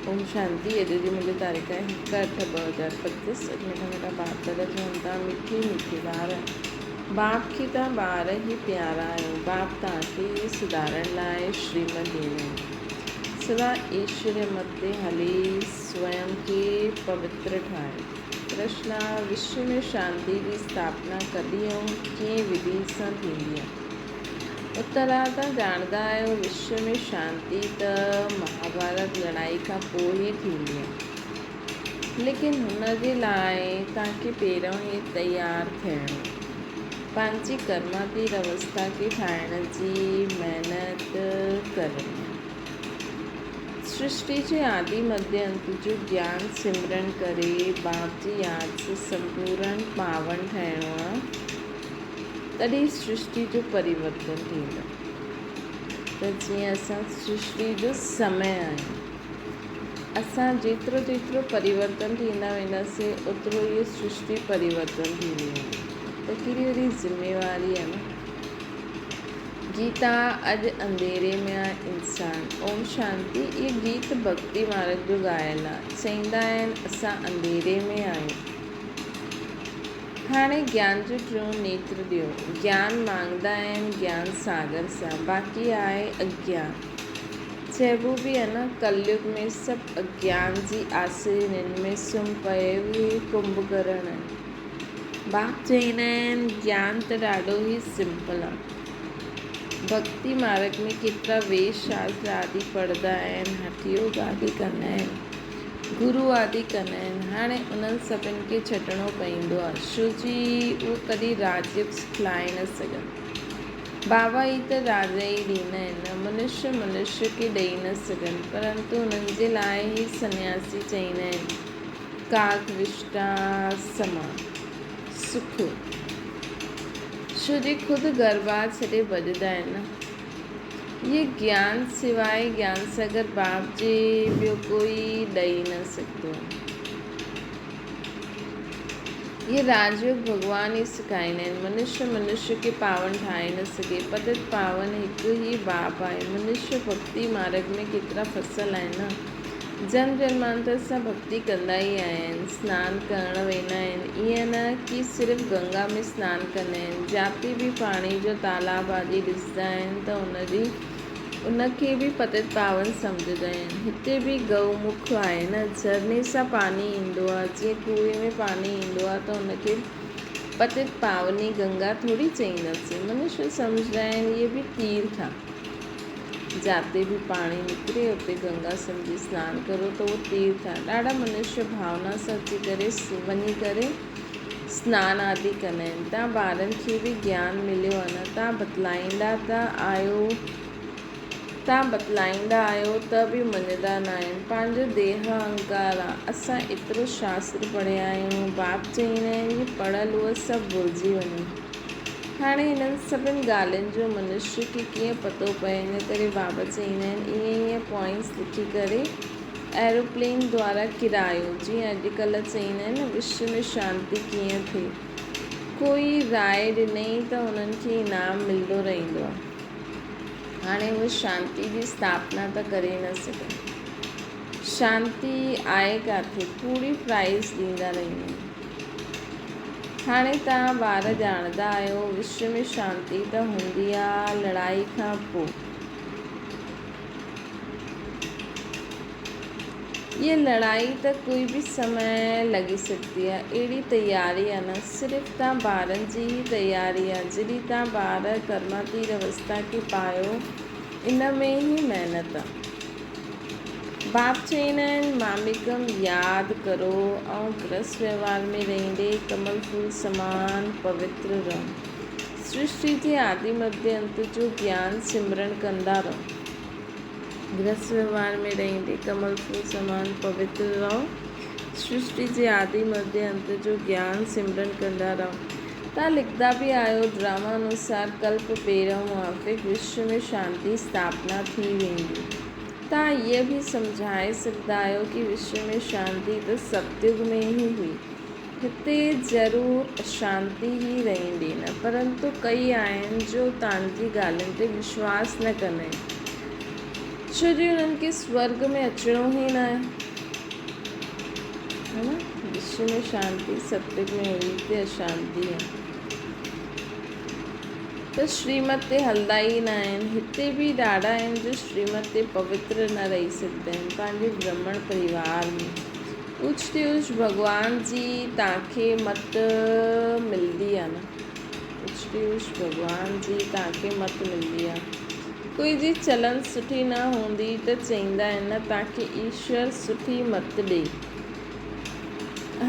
اوم شانتي اڄ جي منهنجي تاريخ آهي هڪ اٺ 2025 اڄ مٺا مٺا بادل چون ٿا مٺي مٺي ٻار باپ کي تان ٻار هي پيارا آهيو باپ توهان کي هي سڌارڻ لاء شريمت ڏيندا آهن سدا ايشوري مت تي هلي سوئم کي پوتر ٺاهيو پرشن وشو ۾ شانتي جي اسٿاپنا ڪڏهن ۽ ڪيئن وڌي سان ٿيندي آهي؟ اترا تان ڄاڻندا آهيو وشو ۾ شانتي ته مهاڀارت لڙائي کان پوء ئي ٿيندي آهي. ليڪن هن جي لاء توهان کي پهريون ئي تيار ٿيڻو پنهنجي ڪرماتيت اوسٿا کي ٺاهڻ جي محنت ڪرڻي آهي. سرشٽي جي آدي مڌيه انت جو گيان سمرڻ ڪري باپ جي ياد سان سمپورڻ پاون ٺهڻو آهي. تڏهن سرشٽي جو پريورتن ٿيندو ته جيئن اسان سرشٽي جو سمي آهيون. اسان جيترو جيترو پريورتن ٿيندا وينداسين اوترو هيء سرشٽي پريورتن ٿيندي ويندي ته ڪهڙي وڏي ذميواري آهي نه. گيتا اڄ انڌيري ۾ آ انسان. اوم شانتي اهي گيت ڀڳتي مارگ جو ڳايل آ. چئيندا آهن اسان انڌيري ۾ آهيون. هاڻي گيان جو ٽيون نيتر ڏيو. گيان مانگدا آهن گيان ساگر سان، باقي آهي اگيان. چئبو به آهي نه ڪليگ ۾ سڀ اگيان جي آسري ننڊ ۾ سمهه پئي اهي ڪنڀ ڪرڻ آهن. باپ چئيندا آهن گيان ته ڏاڍو ئي سمپل آهي. ڀڳتي مارگ ۾ ڪيترا ويد شاستر آدي پڙهندا آهن، هٺ يوگ آدي ڪندا آهن. گرو آدي ڪندا آهن. هاڻي انهن سڀن کي ڇڏڻو پئيندو آهي، ڇو جي اهي ڪڏهن راجيوگ سکلائي نه سگهن. بابا هي ته راجا ئي ڏيندا آهن نه، منشيه منشيه کي ڏئي نه سگهن، پرنتو انهن جي لاء هي سنياسي چئيندا آهن، ڪاڪ وشٽا سما، سک، ڇو جي خود گهر بار ڇڏي ڀڄندا آهن نه. هيء گيان سواء گيان ساگر باپ جي ٻيو ڪوئي ڏئي نه سگهندو آهي. هيء راجيوگ ڀڳوان ئي سکائيندا آهن. منشيه منشيه کي پاون ٺاهي نه سگهي. پتت پاون هڪ ئي باپ آهي. منشيه ڀڳتي مارگ ۾ ڪيترا ڦسل آهن نه. جنم جنمانتر سان ڀڳتي ڪندا ئي آيا آهن. سنان ڪرڻ ويندا آهن. ائين نه ڪي صرف گنگا ۾ سنان ڪندا آهن. جاتي به پاڻي جو تالاب آدي ڏسندا آهن ته ان کي به پتت پاون سمجهندا آهن. هتي به گئو مک آهي نه. جهرني سان پاڻي ايندو آهي. جيئن ڪوئي ۾ پاڻي ايندو آهي ته ان کي پتت پاوني گنگا ٿوري چئينداسين. منشيه سمجهندا آهن اهي به تيرٿ آهي. جاتي به پاڻي نڪري اتي گنگا سمجهي سنان ڪرو ته اهو تيرٿ آهي. ڏاڍا منشيه ڀاونا سان اچي ڪري وڃي ڪري سنان آدي ڪندا آهن. تان ٻارن کي به گيان مليو آهي نه تان بتلائيندا ته آهيو تان بتلائيندا آهيو ته به مڃندا نه آهن. پنهنجو ديهه اهنڪار آهي. اسان ايترو شاستر پڙهيا آهيون. باپ چئيندا آهن جي پڙهيل اهو سڀ ڀلجي وڃو. هاڻي انهن سڀن ڳالهين جو منشي کي ڪيئن پتو پئي، ان ڪري بابا چئيندا آهن ائين ائين پوائنٽس لکي ڪري ايروپلين دوارا ڪرايو، جيئن اڄڪلهه چئيندا آهن نه وشو ۾ شانتي ڪيئن ٿئي. ڪوئي راء ڏنئي ته انهن کي انعام ملندو رهندو آهي. هاڻي اهي شانتي جي اسٿاپنا ته ڪري نه سگهن. شانتي آهي ڪاٿي؟ ڪوڙي پرائيز ڏيندا رهندا آهن. هاڻي توهان ٻار ڄاڻندا آهيو، وشو ۾ شانتي ته هوندي آ لڙائي کان پو. هيء لڙائي ته ڪوئي به سمي لڳي سگهندي آ. اهڙي تياري آ نه صرف توهان ٻارن جي ئي تياري آ. جڏهن توهان ٻار ڪرماتيت اوستا کي پايو، ان ۾ ئي محنت آ. باپ چئيندا آهن، ماميڪم ياد ڪرو ۽ گرهست وهنوار ۾ رهندي ڪمل ڦول سمان پوتر رهو. سرشٽي جي آدي مڌي انت جو گيان سمرڻ ڪندا رهو. گرهست وهنوار ۾ رهندي ڪمل ڦول سمان پوتر رهو. سرشٽي جي آدي مڌي انت جو گيان سمرڻ ڪندا رهو. تان لکندا به آهيو، ڊراما انوسار ڪلپ پهريون موافق وشو ۾ شانتي اسٿاپنا ٿي ويندي. تان هيء به سمجهائي سگهندا آهيو ڪي وشو ۾ شانتي ته ستيگ ۾ ئي هئي. هتي ضرور اشانتي ئي رهندي نه پرنتو ڪئي آهن جو تان جي ڳالهين تي وشواس نه ڪندا آهن. ڇو جو انهن کي سورڳ ۾ اچڻو ئي ناهي. ها نه؟ وشو ۾ شانتي ستيگ ۾ هئي هتي اشانتي آهي. ته شريمت تي هلندا ئي نه آهن. هتي به ڏاڍا آهن جو شريمت تي پوتر نه رهي سگهندا آهن. پنهنجي برهمڻ پريوار ۾ اوچ تي اوچ ڀڳوان جي توهان کي مت ملندي آهي نه. اوچ تي اوچ ڀڳوان جي توهان کي مت ملندي آهي. ڪوئي جي چلن سٺي نه هوندي ته چئيندا آهن نه توهان کي ايشور سٺي مت ڏئي.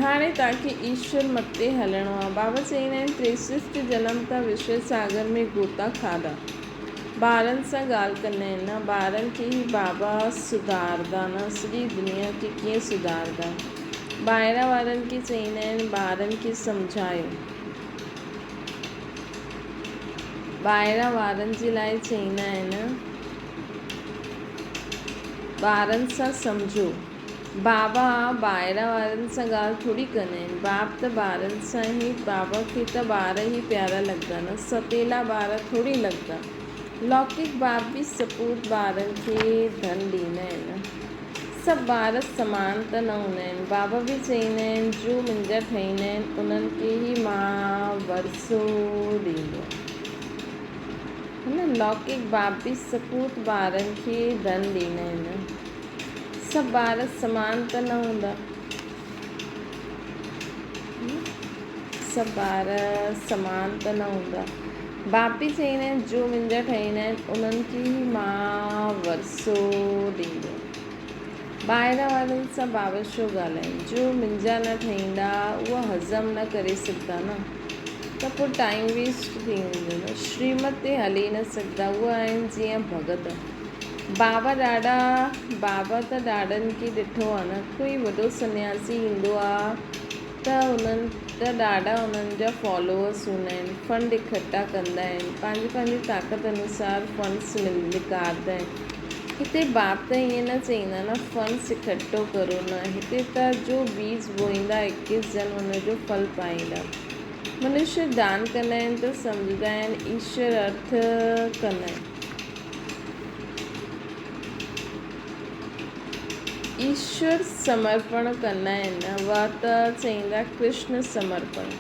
هاڻي توهان کي ايشور مت تي هلڻو آهي. بابا چئيندا آهن تريسٺ جنم تان وشيه ساگر ۾ غوطا کاڌا. ٻارن سان ڳالهه ڪندا آهن نه ٻارن کي هي بابا سڌاردا نه سڄي دنيا کي ڪيئن سڌاردا. ٻاهران وارن کي چئيندا آهن ٻارن کي سمجهايو. ٻاهران وارن جي لاء چئيندا آهن، ٻارن سان سمجهو. بابا ٻاهران وارن سان ڳالهه ٿوري ڪندا آهن. باپ ته ٻارن سان ئي، بابا کي ته ٻار ئي پيارا لڳندا نه، ستيلا ٻار ٿوري لڳندا. لوڪڪ باپ به سپوت ٻارن کي ڌن ڏيندا آهن. سڀ ٻار سمان ته نه هوندا آهن. بابا به چئيندا آهن، جو منهنجا ٺهيندا آهن، انهن کي ئي مان ورثو ڏيندو آهيان. هن لوڪڪ باپ به سپوت ٻارن کي ڌن ڏيندا آهن. سڀ ٻار سمان ته نه هوندا. سڀ ٻار سمان ته نه هوندا. باپ به چئيندا آهن، جو منهنجا ٺهيندا آهن، انهن کي ئي مان ورثو ڏيندو آهيان. ٻاهران وارن سان بابا ڇو ڳالهائين؟ جو منهنجا نه ٺهيندا، اهي هضم نه ڪري سگهندا نه، ته پوء ٽائيم ويسٽ ٿي ويندو نه. شريمت تي هلي نه سگهندا، اهي آهن جيئن ڀڳت. بابا ڏاڍا، بابا ته ڏاڍن کي ڏٺو آ نه، ڪوئي وڏو سنياسي ايندو آ ته انهن ته ڏاڍا انهن جا فالوورس هوندا آهن، فنڊ اڪٺا ڪندا آهن، پنهنجي پنهنجي طاقت انوسار فنڊس نڪارندا آهن. هتي باپ ته ائين نه چئيندا نه فنڊس اڪٺو ڪرو نه، هتي ته جو بيج بوئيندا اڪيس جنم ان جو ڦل پائيندا. منشي دان ڪندا آهن ته سمجهندا آهن ايشور ارٿ ڪندا آهن. ايشور سمرپڻ ڪندا آهن اها ته چئيندا ڪرشن سمرپڻ.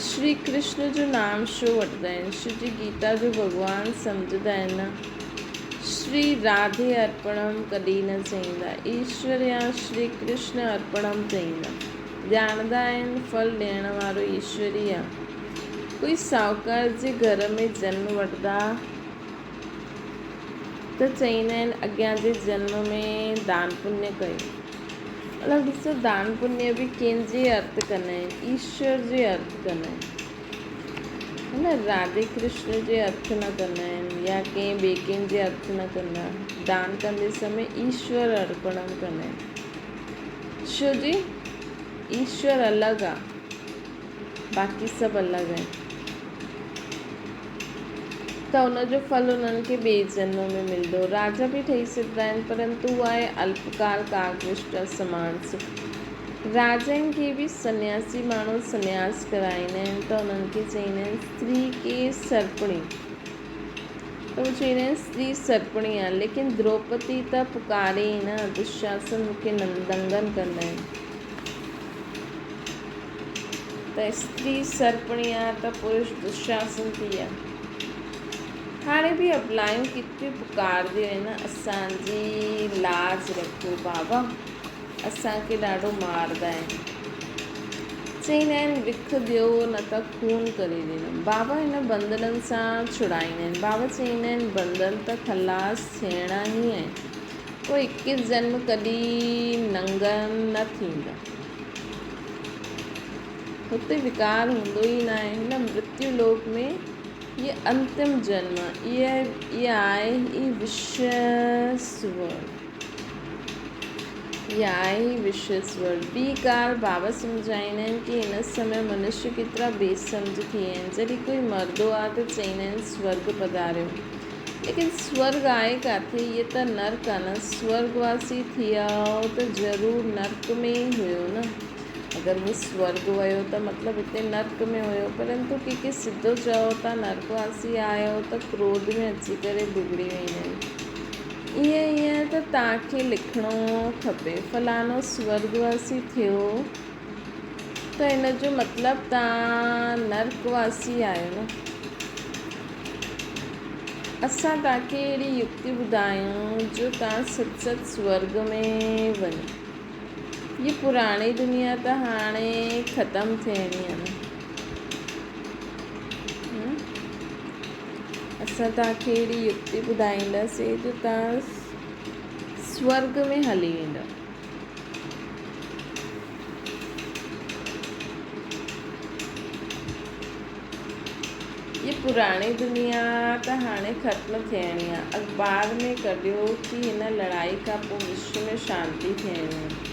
شري ڪرشن جو نام ڇو وٺندا آهن؟ شري جي گيتا جو ڀڳوان سمجهندا آهن. شري راڌي ارپڻم ڪڏهن نه چئيندا. ايشور يا شري ڪرشن ارپڻم چئيندا. ڄاڻندا آهن ڦل ڏيڻ وارو ايشور ئي آهي. ڪوئي ساهوڪار جي گهر ۾ جنم وٺندا. ته چئيندا آهن اڳيان جي جنم ۾ دان پڃ ڪيو. مطلب ڏسو دان پڃ به ڪنهن جي ارٿ ڪندا آهن؟ ايشور جي ارٿ ڪندا آهن. ها نه راڌي ڪرشن جي ارٿ نه ڪندا آهن يا ڪنهن ٻئي ڪنهن جي ارٿ نه ڪندا. دان ڪندي سمي ايشور ارپڻم ڪندا آهن. ڇو جي ايشور الڳ آ باقي سڀ الڳ آهن. ته ان جو ڦل انهن کي ٻئي جنم ۾ ملندو. راجا به ٺهي سگهندا آهن، پرنتو اهو آهي الپڪال ڪاڪ وشٽا سمان سک. راجائن کي به سنياسي ماڻهو سنياس ڪرائيندا آهن ته انهن کي چئيندا آهن استري ڪي سرپڻي. ته هو چئيندا آهن استري سرپڻي آهي، ليڪن دروپدي ته پڪاري ئي نه، دشاسن مون کي ننگن ڪندا آهن. ته استري سرپڻي آ ته پرش دشاسن ٿي آ. هاڻي به ابلايون ڪيتريون پڪارنديون آهن اسان جي لاج رکو بابا اسان کي ڏاڍو ماردا آهن. چئيندا آهن وک ڏيو نه ته خون ڪري ڏيندم. بابا هن بندنن سان ڇڙائيندا آهن. بابا چئيندا آهن بندن ته خلاص ٿيڻا ئي آهن. پوء اڪيس جنم ڪڏهن ننگن نه ٿيندا. هتي وڪار هوندو ئي ناهي. هن مرتيو لوڪ ۾ هيء انتم جنم آهي. هيء آهي ئي وشس ورلڊ. هيء آهي ئي وشس ورلڊ. ٻي ڳالهه بابا سمجهائيندا آهن ڪي هن سمي منشي ڪيترا بي سمجهه ٿي ويا آهن. جڏهن ڪوئي مردو آهي ته چئيندا آهن سورڳ پڌاريو. ليڪن سورڳ آهي ڪاٿي؟ هيء ته نرڪ آهي نه. سورڳ واسي ٿيائو ته ضرور نرڪ ۾ ئي هيو نه. اگر هو سورڳ ويو ته مطلب هتي نرڪ ۾ هيو. پرنتو ڪي ڪي سڌو چئو ٿا نرڪ واسي آهيو ته ڪروڌ ۾ اچي ڪري بگڙي ويندا آهن. ائين ائين ته توهان کي لکڻو کپي. فلاڻو سورڳواسي ٿيو ته ان جو مطلب توهان نرڪواسي آهيو نه. اسان توهان کي اهڙي يڪتي ٻڌايون جو توهان ست ست سورڳ ۾ وڃو. هيء پراڻي دنيا ته هاڻي ختم ٿيڻي آهي نه. اسان توهان کي اهڙي يڪتي ٻڌائينداسين جو توهان سورڳ ۾ هلي ويندا. هيء پراڻي دنيا ته هاڻي ختم ٿيڻي آ. اخبار ۾ ڪڍيو ڪي هن لڙائي کان پوء وشو ۾ شانتي ٿيڻي آ.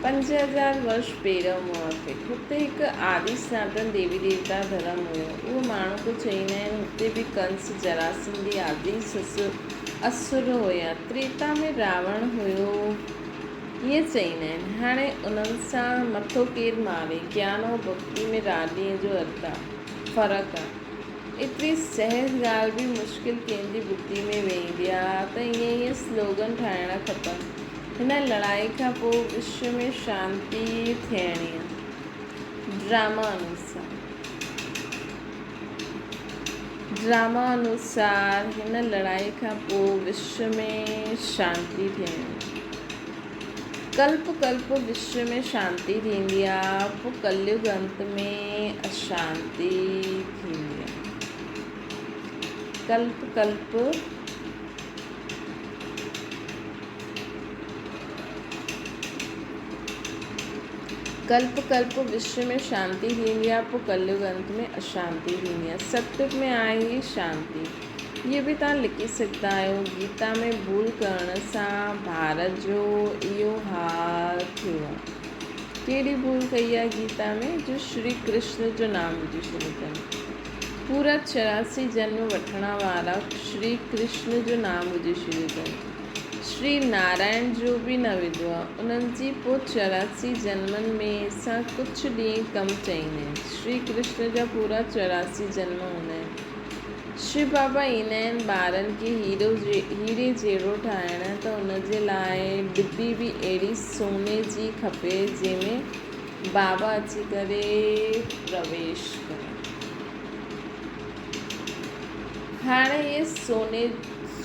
5000 ورش پهريون موافق هتي هڪ آدي سناتن ديوي ديوتا ڌرم هيو. اهو ماڻهو ڪو چئيندا آهن هتي به ڪنس جراسنڌي آدي اسر هيا. تريتا ۾ راوڻ هيو. ائين چئيندا آهن. هاڻي انهن سان مٿو ڪير ماري؟ گيان ۽ ڀڳتي ۾ رات ڏينهن جو ارتا، فرق، آ. ايتري سهج ڳالهه به مشڪل ڪنهن جي ٻڌي ۾ ويندي آ ته ائين ائين سلوگن ٺاهڻا کپن. هن لڙائي کان پوء وشو ۾ شانتي ٿيڻي آ. ڊراما انوسار. ڊراما انوسار هن لڙائي کان پوء وشو ۾ شانتي ٿيڻي آ. ڪلپ ڪلپ وشو ۾ شانتي ٿيندي آ، پوء ڪليگ انت ۾ اشانتي ٿيندي آ. Clip clip. ڪلپ ڪلپ وشو ۾ شانتي ٿيندي آ، پوء ڪليگ انت ۾ اشانتي ٿيندي آ. ستيگ ۾ آهي ئي شانتي. اهو به توهان لکي سگهندا آهيو، گيتا ۾ ڀول ڪرڻ سان ڀارت جو اهو حال ٿيو آ. ڪهڙي ڀول ڪئي آ گيتا ۾ جو شري ڪرشن جو نام وجهي ڇڏيو اٿن. پورا 84 جنم وٺڻ وارا شري ڪرشن جو نام وجهي ڇڏيو اٿن. شري نارائڻ جو به نه وڌو آ. انهن جي پوء 84 جنمن ۾ سان ڪجهه ڏينهن ڪم چئيندا آهن. شري ڪرشن جا پورا 84 جنم هوندا آهن. شو بابا ايندا آهن ٻارن کي هيري جهڙو ٺاهڻ ته ان جي لاء ڊٻي به اهڙي سوني جي کپي جنهن ۾ بابا اچي ڪري پرويش ڪري. هاڻي اهي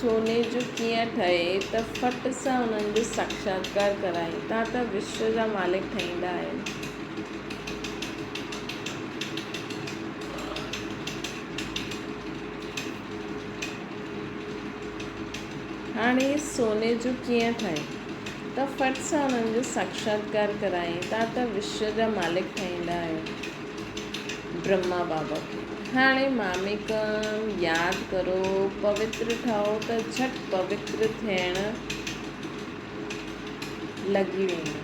سوني جو ڪيئن ٺهي ته ڦٽ سان انهن جو ساکشاتڪار ڪرائين. توهان ته وشو جا مالڪ ٺهيندا آهيو. هاڻي اهي سوني جو ڪيئن ٺهي ته ڦٽ سان انهن جو ساکشاتڪار ڪرائين. توهان ته وشو جا مالڪ ٺهيندا آهيو. برهما بابا کي هاڻي ماميڪم ياد ڪرو، پوتر ٺهو ته جهٽ پوتر ٿيڻ لڳي ويندا.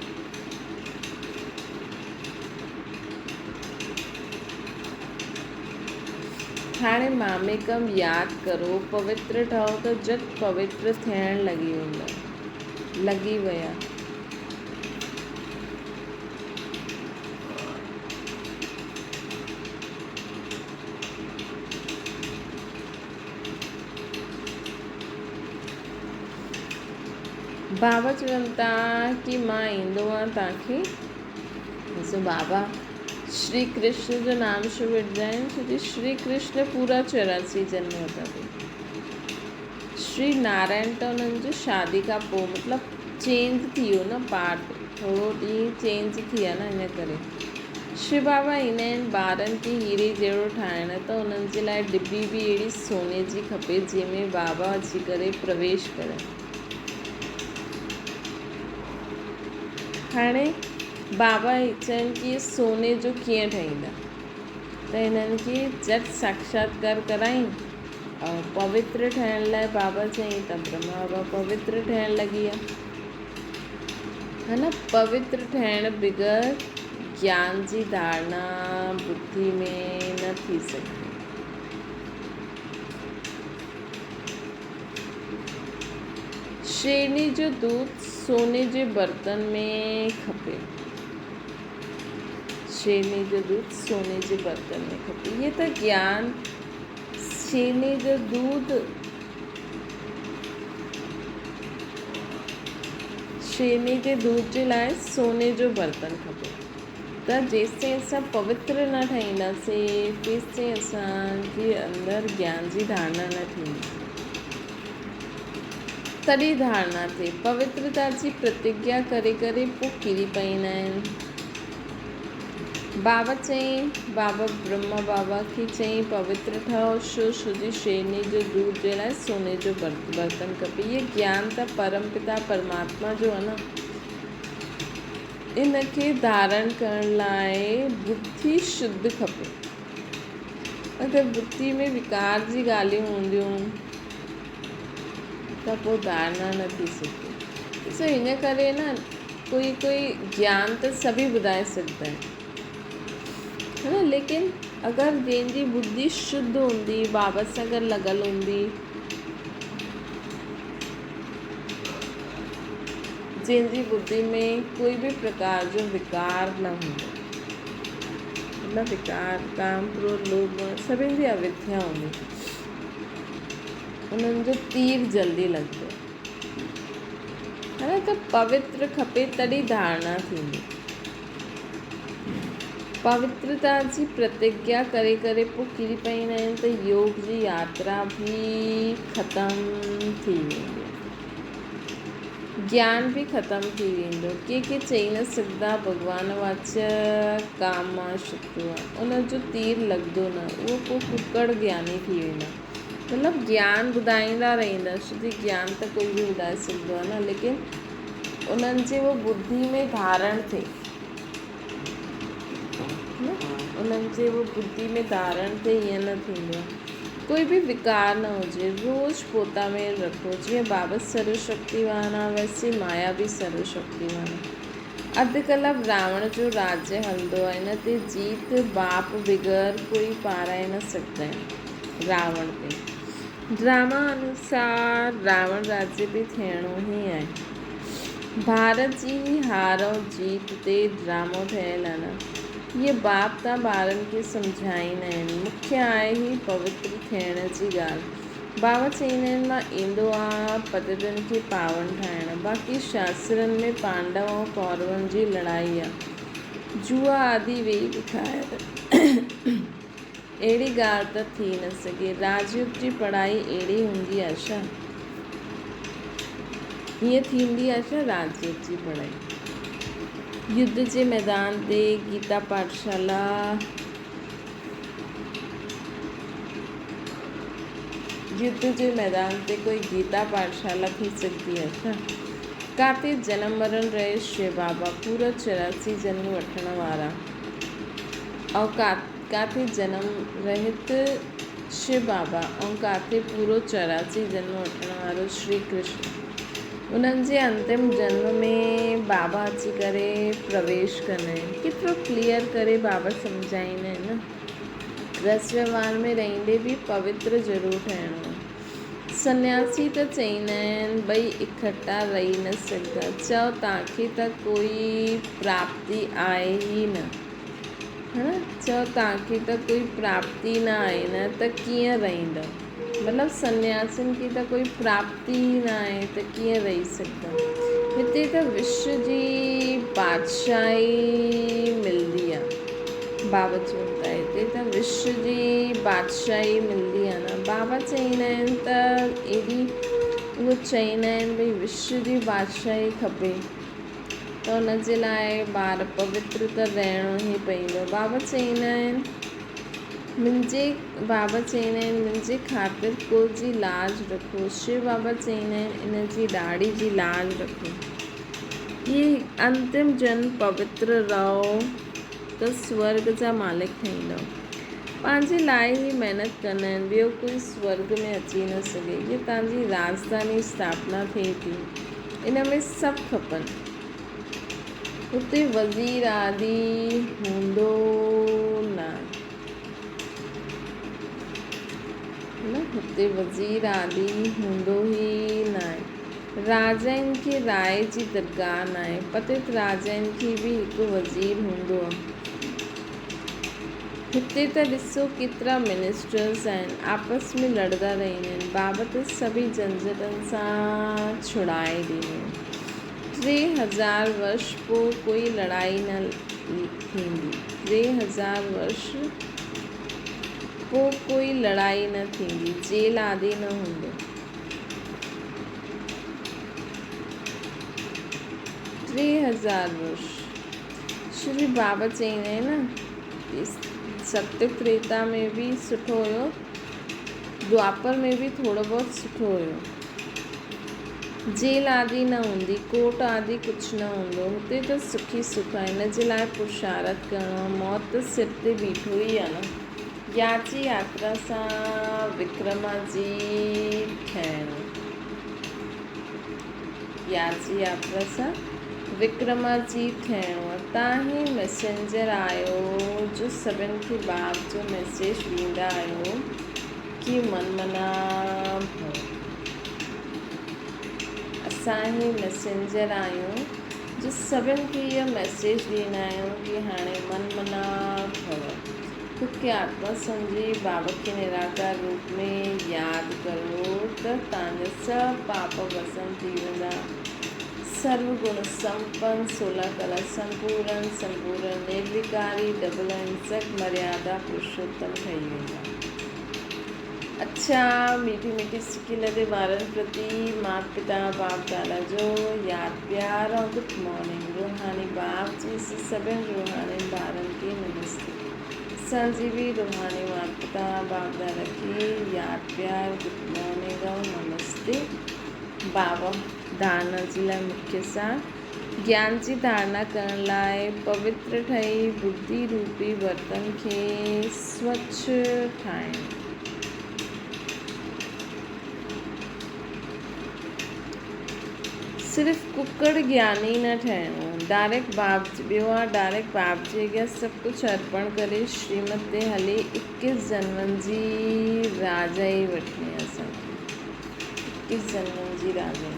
هاڻي ماميڪم ياد ڪرو، پوتر ٺهو ته جهٽ پوتر ٿيڻ لڳي ويندا. لڳي ويا. بابا چون ٿا ڪي مان ايندو آهيان توهان کي ڏسو بابا شري ڪرشن جو نام ڇو وٺندا آهن ڇو جو شري ڪرشن پورا 84 جنم ورتا اٿئي شري نارائڻ ته انهن جو شادي کان پوء مطلب چينج ٿي ويو نه پارٽ ٿورو ڏينهن چينج ٿي ويا نه ان ڪري شو بابا ايندا آهن ٻارن کي هيري جهڙو ٺاهڻ ته انهن جي لاء ڊٻي به اهڙي سوني جي کپي جنهن ۾ بابا اچي ڪري پرويش ڪري. هاڻي بابا هي چون ڪي سوني جو ڪيئن ٺهيندا ته هنن کي جهٽ ساکشاتڪار ڪرائين ۽ پوتر ٺهڻ لاء بابا چيائين ته برهما بابا پوتر ٺهڻ لڳي ويا. ها نه پوتر ٺهڻ بغير گيان جي ڌارڻا ٻڌي ۾ نه ٿي سگهندي. شيرني جو دوڌ سوني جي برتن ۾ کپي. شيرني جو دوڌ سوني جي برتن ۾ کپي. هي ته گيان شيرني جو دوڌ شيرني جي دوڌ جي لاء سوني جو برتن کپي. ته جيستائين اسان پوتر نه ٺهينداسين، تيستائين اسان جي اندر گيان جي ڌارڻا نه ٿيندي. تڏهن ڌارڻا ٿئي. پوترتا جي پرتگيا ڪري ڪري پوء ڪري پئيندا آهن. بابا چيائين، بابا برهما بابا کي چيائين، پوتر ٺهو، شو شو جي شيرني جو دوڌ جي لاء سوني جو برتن کپي. هيء گيان ته پرم پتا پرماتما جو آهي نه. ان کي ڌارڻ ڪرڻ لاء ٻڌي شڌ کپي. اگر ٻڌي ۾ وڪار جي ڳالهيون هونديون ته پوء ڌارڻا نه ٿي سگهندي. ڏسو ان ڪري نه ڪوئي ڪوئي گيان ته سڀئي ٻڌائي سگهندا آهن ها نه ليڪن اگر جنهن جي ٻڌي شڌ هوندي بابا سان گڏ لڳل هوندي جنهن جي ٻڌي ۾ ڪوئي به پرڪار جو وڪار نه هوندو. مطلب وڪار، ڪام، ڪروڌ، لوڀ، موهه سڀني جي اوڌيا هوندي. انهن جو تير جلدي لڳندو. ها نه ته پوتر کپي تڏهن ڌارڻا ٿيندي. پوترتا جي پرتگيا ڪري ڪري پوء ڪري پئيندا آهن ته يوگ جي ياترا به ختم ٿي ويندي. گيان به ختم ٿي ويندو. ڪي ڪي چئي نه سگهندا ڀڳوان واچ ڪام مان شترو آ. ان جو تير لڳندو نه. اهو پوء ڪڪڙ گياني ٿي ويندا. مطلب گيان ٻڌائيندا رهندا. شڌي گيان ته ڪوئي به ٻڌائي سگهندو آ نه ليڪن انهن جي اهو ٻڌي ۾ ڌارڻ ٿئي. انهن جي اهو ٻڌي ۾ ڌارڻ ٿئي ائين نه ٿيندو آ. ڪوئي به وڪار نه هجي، روز پوتا ميل رکو، جيئن بابت سرو شڪتيوان آ، ويسي مايا به سرو شڪتيوان آ. اڌ ڪلپ راوڻ جو راجيه هلندو آ، ان تي جيت باپ بغير ڪوئي پارائي نه سگهندا آهن. راوڻ تي ڊراما انوسار راوڻ راجيه به ٿيڻو ئي آهي. ڀارت جي هي هار ۽ جيت تي ڊرامو ٺهيل آهي نه. هيء باپ تان ٻارن کي سمجهائيندا آهن. مکيه آهي هي پوتر ٿيڻ جي ڳالهه. بابا چئيندا آهن مان ايندو آهيان پتتن کي پاون ٺاهڻ. باقي شاسترن ۾ پانڊو ۽ ڪورون جي لڙائي آهي. جوا آدي ويهي لکايا ته اهڙي ڳالهه ته ٿي نه سگهي. راجيوگ جي پڙهائي اهڙي هوندي آهي ڇا؟ ائين ٿيندي آهي ڇا راجيوگ جي پڙهائي؟ يڌ جي ميدان تي گيتا پاٺشالا يڌ جي ميدان تي ڪوئي گيتا پاٺشالا ٿي سگهندي آهي ڇا؟ ڪاتي جنم مرڻ رهي شو بابا پورا 84 جنم وٺڻ وارا ۽ ڪاٿي جنم رهت شو بابا ۽ ڪاٿي پورو 84 جنم وٺڻ وارو شري ڪرشن. انهن جي انتم جنم ۾ بابا اچي ڪري پرويش ڪندا آهن. ڪيترو ڪليئر ڪري بابا سمجهائيندا آهن نه. گرهست وهنوار ۾ رهندي به پوتر ضرور ٺهڻو آهي. سنياسي ته چئيندا آهن ٻئي اڪٺا رهي نه سگهندا. چئو توهان کي ته ڪوئي پراپتي آهي ئي نه. ها نه چئو توهان کي ته ڪوئي پراپتي نه آهي نه ته ڪيئن رهندؤ؟ مطلب سنياسين کي ته ڪوئي پراپتي ئي نه آهي ته ڪيئن رهي سگهندا؟ هتي ته وشو جي بادشاهي ملندي آ. بابا چون ٿا هتي ته وشو جي بادشاهي ملندي آ نه. بابا چئيندا آهن ته ايڏي اهو چئيندا آهن ڀئي وشو جي بادشاهي کپي. ته ان جي لاء ٻار پوتر ته رهڻو ئي پئيندو. بابا چئيندا آهن، منهنجي بابا چئيندا آهن، منهنجي خاطر ڪل جي لاج رکو. شو بابا چئيندا آهن، ان جي ڏاڙهي جي لاج رکو. هي انتم جنم پوتر رهو ته سورڳ جا مالڪ ٺهيندؤ. پنهنجي لاء ئي محنت ڪندا آهن، ٻيو ڪوئي سورڳ ۾ اچي نه سگهي. هيء توهان جي راڄڌاني اسٿاپنا ٿئي ٿي. ان ۾ سڀ کپن. اتي وزير آدي هوندو ناهي. نه هتي وزير آدي هوندو ئي ناهي. راجائن کي راء جي درڪار ناهي. پتيت راجائن کي به هڪ وزير هوندو آ. هتي ته ڏسو ڪيترا منسٽرز آهن، آپس ۾ لڙندا رهندا آهن. بابت سڀئي جهنجهٽن سان ڇڙائي ڏنو. 3000 ورش پوء ڪوئي لڙائي نه ٿيندي. 3000 ورش پوء ڪوئي لڙائي نه ٿيندي. جيل آدي نه هوندو. 3000 ورش. شري بابا چئيندا آهن نه ستيگ تريتا ۾ به سٺو هيو دوآپر ۾ به ٿورو بهت سٺو هيو. جيل آدي نه هوندي، ڪورٽ آدي ڪجهه نه هوندو. هتي ته سک ئي سک آهي. ان جي لاء پرشارٿ ڪرڻو آهي. موت ته سر تي بيٺو ئي آهي نه. ياچي ياترا سان وڪرماجيت ٺهڻو. ياچي ياترا سان وڪرماجيت ٺهڻو آهي. تان هي ميسينجر آهيو جو سڀن کي باپ جو ميسيج ڏيندا آهيو ڪي من منا ڀو. اسان هي ميسينجر آهيون جو سڀن کي اهو ميسيج ڏيندا آهيون ڪي هاڻي من منا ڀو. خود کي آتما سمجهي بابا کي نراڪار روپ ۾ ياد ڪريو ته توهان جا سڀ پاپ ڀسم ٿي ويندا. سرو گڻ سمپن، سولا ڪلا سمپورن، سمپورن نرويڪاري، ڊبل اهنسڪ، مريادا پرشوتم ٺهي ويندا. اڇا ميٺي ميٺي سکي لڌي ٻارن پرتي مات پتا باپ دادا جو ياد پيار ۽ گڊ مارننگ روحاني باپ جي سڀن روحاني ٻارن کي نمستي اسان جي به روحاني مات پتا باپ دادا کي ياد پيار گڊ مارننگ ۽ نمستي بابا ڌارڻا جي لاء مکيه سار گيان جي ڌارڻا ڪرڻ لاء پوتر ٺهي ٻڌي روپي برتن کي سوڇ ٺاهڻ. صرف ڪڪڙ گياني نه ٺهڻو، ڊائريڪٽ باپ ٻيو آ ڊائريڪٽ باپ جي اڳيان سڀ ڪجهه ارپڻ ڪري شريمت تي هلي اڪيس جنمن جي راجائي وٺڻي آ اسان کي اڪيس جنمن جي راجائي.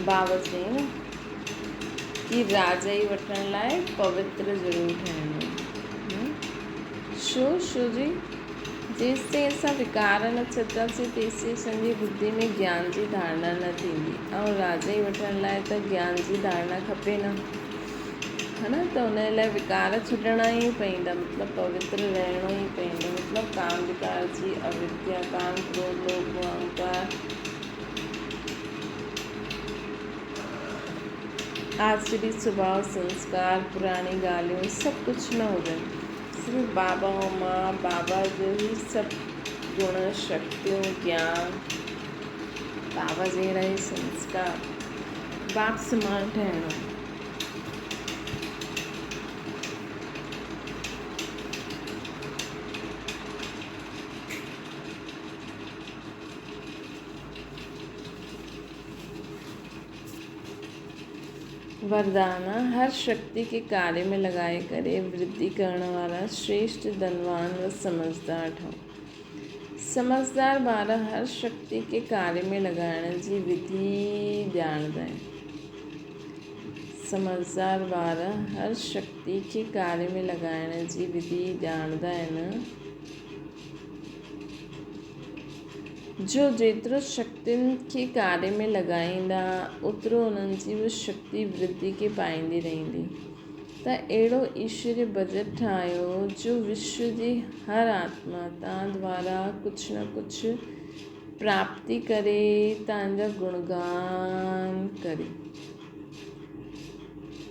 بابا چيائين نه ڪي راجائي وٺڻ لاء پوتر ضرور ٺهڻو ڇو شو جي جيستائين اسان وڪار نه ڇڏنداسين تيستائين اسان جي ٻڌي ۾ گيان جي ڌارڻا نه ٿيندي ۽ راجائي وٺڻ لاء ته گيان جي ڌارڻا کپي نه ها نه ته ان لاء وڪار ڇڏڻا ئي پئيندا مطلب پوتر رهڻو ئي پئيندو مطلب ڪام وڪار جي اوديا ڪام ڪروڌ لوڀ موه اهنڪار آسري سڀاء سنسڪار پراڻي ڳالهيون سڀ ڪجهه نه هجن صرف بابا ۽ مان بابا جو ئي سڀ گڻ شڪتيون گيان بابا جهڙا ئي سنسڪار باپ سمان ٺهڻو. وردان، هر شڪتي کي ڪاري ۾ لڳائي ڪري ورڌي ڪرڻ وارا شريشٺ ڌنوان و سمجهدار ٺهو. سمجهدار ٻار هر شڪتي کي ڪاري ۾ لڳائڻ جي وڌي ڄاڻندا آهن. سمجهدار ٻار هر شڪتي کي ڪاري ۾ لڳائڻ جي وڌي ڄاڻندا آهن. جو جيترو شڪتين کي ڪاري ۾ لڳائيندا، اوترو انهن جي به شڪتي ورڌي کي پائيندي رهندي. ته اهڙو ايشوري بجٽ ٺاهيو جو وشو جي هر آتما تان دوارا ڪجهه نه ڪجهه پراپتي ڪري تان جا گڻگان ڪري.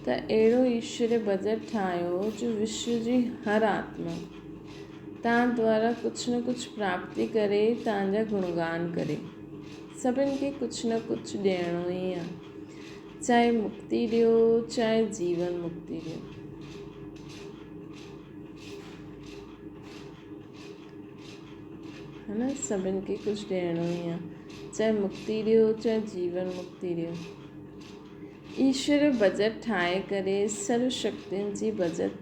ته اهڙو ايشوري بجٽ ٺاهيو جو وشو جي هر آتما تان دوارا ڪجهه نه ڪجهه پراپتي ڪري تان جا گڻگان ڪري. سڀن کي ڪجهه نه ڪجهه ڏيڻو ئي آهي. چاهي مڪتي ڏيو چاهي جيون مڪتي ڏيو. ها نه سڀن کي ڪجهه ڏيڻو ئي آهي چاهي مڪتي ڏيو چاهي جيون مڪتي ڏيو. ايشور بجٽ ٺاهي ڪري سرو شڪتين جي بجٽ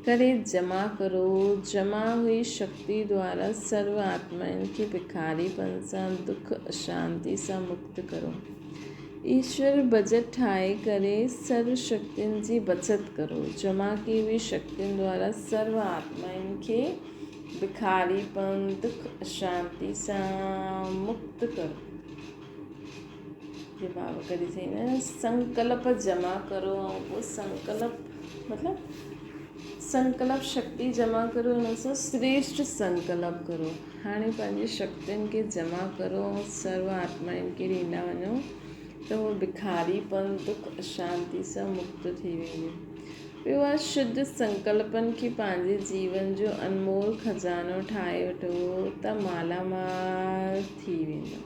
ڪري جمع ڪرو، جمع هئي شڪتي دوارا سرو آتمائن کي بکاري پن سان، دک اشانتي سان مڪت ڪرو. ايشور بجٽ ٺاهي ڪري سرو شڪتين جي بچت ڪرو، جمع ڪئي هئي شڪتين دوارا سرو آتمائن کي بکاري پن، دک اشانتي سان مڪت ڪرو. جي بابا ڪڏهن چئيندا آهن سنڪلپ جمع ڪرو ۽ پوء سنڪلپ مطلب سنڪلپ شڪتي جمع ڪرو ان سان شريشٽ سنڪلپ ڪرو. هاڻي پنهنجي شڪتين کي جمع ڪرو ۽ سرو آتمائن کي ڏيندا وڃو ته هو بکاري پن دک اشانتي سان مڪت ٿي وينديون. ٻيو آهي شڌ سنڪلپن کي پنهنجي جيون جو انمول خزانو ٺاهي وٺو ته مالا مال ٿي ويندو.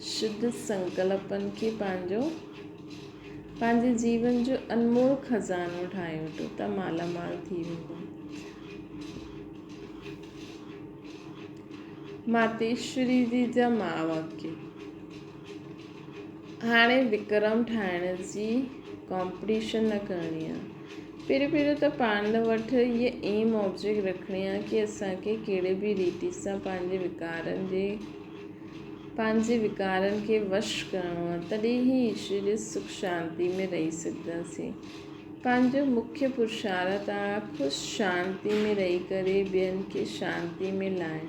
شڌ سنڪلپن کي پنهنجو پنهنجي جيون جو انمول خزانو ٺاهي وٺو ته مالا مال ٿي ويندو. ماتيشوري جي جا مهاواڪيه. هاڻي وڪرم ٺاهڻ جي ڪامپٽيشن نه ڪرڻي آ. پهريون پهريون ته پاڻ وٽ هيء ايم آبجيڪٽ رکڻي آ ڪي اسان کي ڪهڙي به ريتي سان پنهنجي وڪارن جي پنهنجي وڪارن کي وش ڪرڻو آ تڏهن ئي ايشوري سک شانتي ۾ رهي سگهنداسين. پنهنجو مکيه پرشارٿ آ خوش شانتي ۾ رهي ڪري ٻين کي شانتي ۾ لائڻ.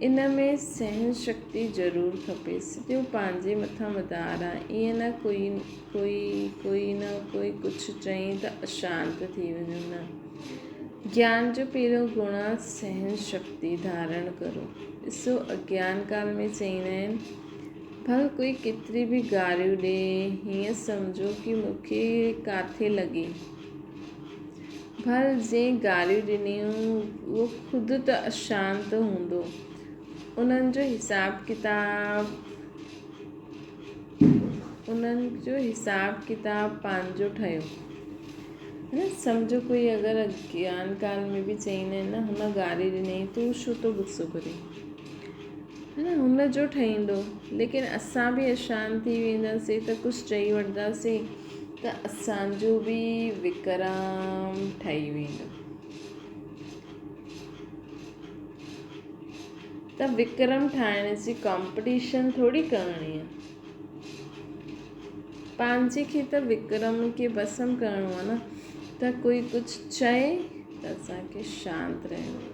ان ۾ سهن شڪتي ضرور کپي. سڄو پنهنجي مٿان مدار آ. ائين نه ڪوئي ڪوئي ڪوئي نه ڪوئي ڪجهه چئين ته اشانت ٿي وڃون نه. گيان جو پهريون گڻ آ سهن شڪتي ڌارڻ ڪرو. ڏسو اگيان ڪال ۾ چئيندا آهن ڀل ڪوئي ڪيتري به گاريون ڏي هيئن سمجهو ڪي مون کي ڪاٿي لڳي. ڀل جنهن گاريون ڏنيون اهو خود ته اشانت هوندو. انهن جو حساب ڪتاب انهن جو حساب ڪتاب پنهنجو ٺهيو. نه سمجهو ڪوئي اگر اگيان ڪال ۾ به چئيندا آهن نه هن گاري ڏني تون ڇو ٿو غصو ڪرين. ها نه هن جو ٺهيندو ليڪن اسان به اشانت ٿي وينداسين ته ڪجهه چئي وٺنداسين ته اسان جو به وڪرم ٺهي ويندو. ته وڪرم ٺاهڻ جي ڪامپٽيشن ٿوري ڪرڻي آهي. پنهنجي کي ته وڪرم کي ڀسم ڪرڻو آهي نه ته ڪوئي ڪجهه چئي ته اسان کي شانت رهڻو.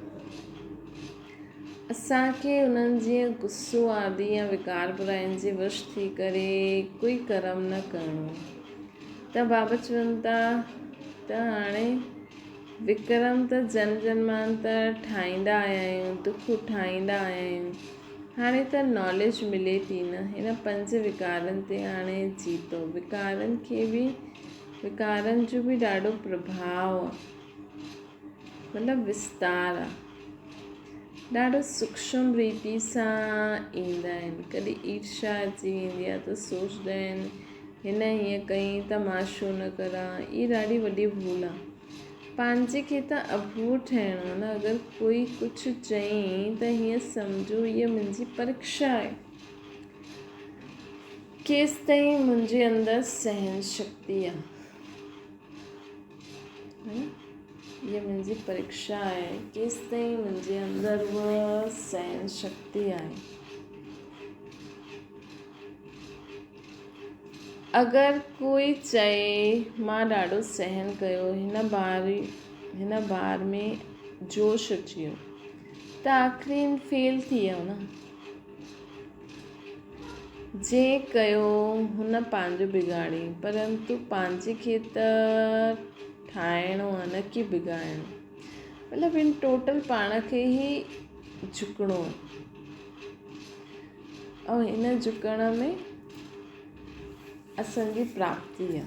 اسان کي انهن جيئن غصو آدي يا وڪار براين جي وش ٿي ڪري ڪوئي ڪرم نه ڪرڻو. ته بابا چون ٿا ته هاڻي وڪرم ته جنم جنمانتر ٺاهيندا آيا آهيون، دک اٺائيندا آيا آهيون. هاڻي ته ناليج ملي ٿي نه، هن پنج وڪارن تي هاڻي جيتو. وڪارن کي به وڪارن جو به ڏاڍو پرڀاء آهي. مطلب وستار آ. ڏاڍو سوڪشم ريتي سان ايندا آهن. ڪڏهن ايرشا اچي ويندي آ ته سوچدا آهن هن هيئن ڪئي ته مان ڇو نه ڪران. هي ڏاڍي وڏي ڀول آ. پنهنجي کي ته اڀور ٺهڻو آ نه. اگر ڪوئي ڪجهه چئي ته هيئن سمجهو هيء منهنجي پريڪشا آهي. ڪيستائين منهنجي اندر سهن شڪتي آ. هيء منهنجي پريڪشا آهي، ڪيستائين منهنجي اندر اها سهن شڪتي آهي. اگر ڪوئي چئي مان ڏاڍو سهن ڪيو، هن بار هن بار ۾ جوش اچي ويو ته آخرين فيل ٿي ويو نه. جنهن ڪيو هن پنهنجو بگاڙي، پرنتو پنهنجي کي ته ٺاهڻو آهي نه ڪي بگاڙڻو. مطلب ان ٽوٽل پاڻ کي ئي جهڪڻو آهي ۽ ان جهڪڻ ۾ اسان جي پراپتي آهي.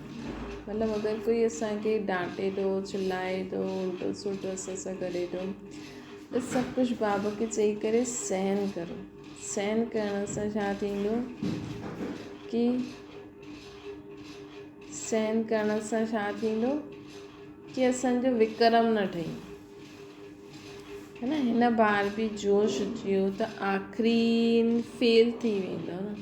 مطلب اگر ڪوئي اسان کي ڊانٽي ٿو، چلائي ٿو، الٽو سلٽو اسان سان ڪري ٿو ته سڀ ڪجهه بابا کي چئي ڪري سهن ڪرو. سهن ڪرڻ سان ڇا ٿيندو ڪي سهن ڪرڻ سان ڇا ٿيندو ڪي اسان جو وڪرم نه ٺهي نه هن بار به جوش اچي ويو ته آخرين فيل ٿي ويندو نه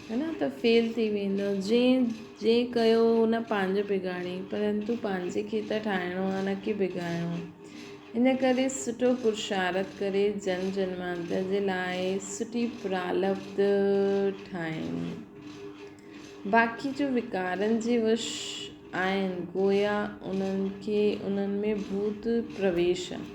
هي نه ته فيل ٿي ويندو جنهن جنهن ڪيو ان پنهنجو بگاڙي پرنتو پنهنجي کي ته ٺاهڻو آهي نه ڪي بگاڙڻو ان ڪري سٺو پرشارٿ ڪري جنم جنمانتر جي لاء سٺي پرالبڌ ٺاهڻي باقي جو وڪارن جي وش آهن گويا انهن کي انهن ۾ ڀوت پرويش آهي.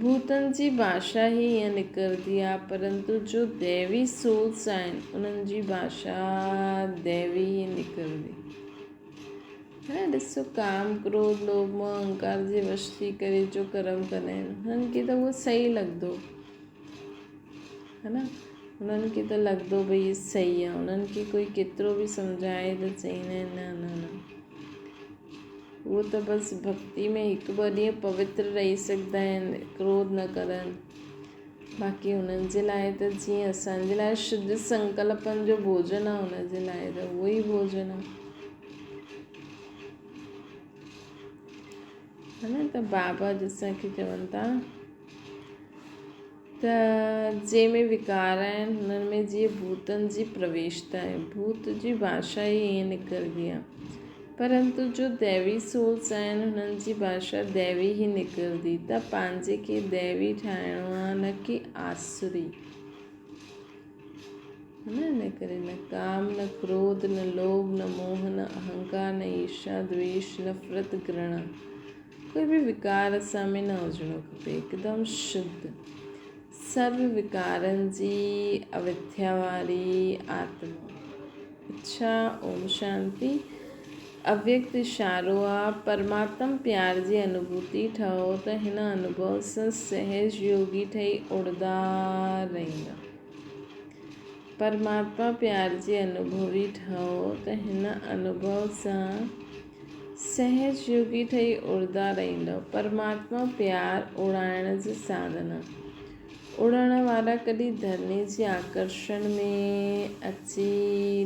ڀوتن جي ڀاشا ئي ائين نڪرندي آ، پرنتو جو ديوي سولز آهن، انهن جي ڀاشا ديوي ئي نڪرندي. ها ڏسو ڪام، ڪروڌ، لوڀ، موهه، اهنڪار جي وش ٿي ڪري جو ڪرم ڪندا آهن، هنن کي ته اهو صحيح لڳندو. ها نه هنن کي ته لڳندو ڀئي هي صحيح آ، هنن کي ڪوئي ڪيترو به سمجهائي ته چئيندا آهن نه نه نه. هو ته بس ڀڳتي ۾ هڪ ٻه ڏينهن پوتر رهي سگهندا آهن، ڪروڌ نه ڪرن. باقي هنن جي لاء ته جيئن اسان جي لاء شڌ سنڪلپن جو ڀوڄن آهي، هن جي لاء ته اهو ئي ڀوڄن آهي. ها نه ته بابا جسان کي چون ٿا ته جنهن ۾ وڪار آهن هنن ۾ جيئن ڀوتن جي پرويشتا آهي، ڀوت جي ڀاشا ئي ائين نڪرندي آهي. پرنتو جو ديوي سولز آهن هنن جي ڀاشا ديوي ئي نڪرندي ته پنهنجي کي ديوي ٺاهڻو آهي نه ڪي آسري. نه ان ڪري نه ڪام نه ڪروڌ نه لوڀ نه موهه نه اهنڪار نه ايرشا دويش نفرت گرڻا ڪوئي به وڪار اسان ۾ نه هجڻو کپي هڪدم شڌ سرو وڪارن جي اوٿيا واري آتما اڇا اوم شانتي اويڪت اشارو آ پرماتم پيار جي انوڀوتي ٺهو ته هن انوڀو سان سهج يوگي ٺهي اڙدا رهندا پرماتما پيار جي انوڀوي ٺهو ته هن انوڀو سان سهج يوگي ٺهي اڙدا رهندؤ. پرماتما پيار اڙائڻ جي ساڌن آ. اڙڻ وارا ڪڏهن ڌرڻي جي آڪرشڻ ۾ اچي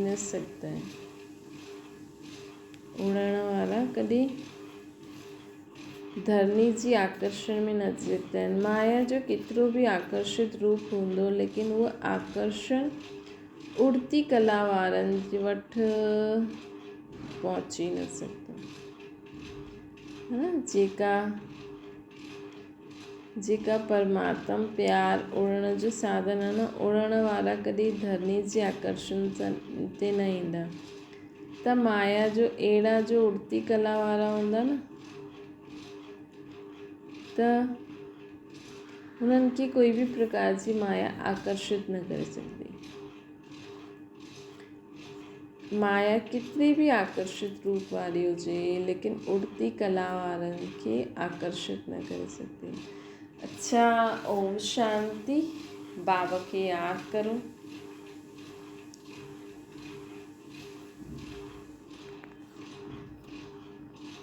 نه سگهندا آهن. اڙڻ وارا ڪڏهن ڌرڻي جي آڪرشڻ ۾ نه اچي سگهندا آهن. مايا جو ڪيترو به آڪرشت روپ هوندو ليڪن اهو آڪرشڻ اڙتي ڪلا وارن وٽ پهچي نه سگهندو. ها جيڪا جيڪا پرماتم پيار اڙڻ جو ساڌن آهي نه اڙڻ وارا ڪڏهن ڌرڻي جي آڪرشڻ تي نه ايندا ته مايا جو اهڙا جو اڙتي ڪلا وارا هوندا نه ته هنن کي ڪوئي به پرڪار جي مايا آڪرشت نه ڪري سگهندي. مايا ڪيتري به آڪرشت روپ واري هجي ليڪن اڙتي ڪلا وارن کي آڪرشت نه ڪري سگهندي. اڇا اوم شانتي بابا کي ياد ڪرو.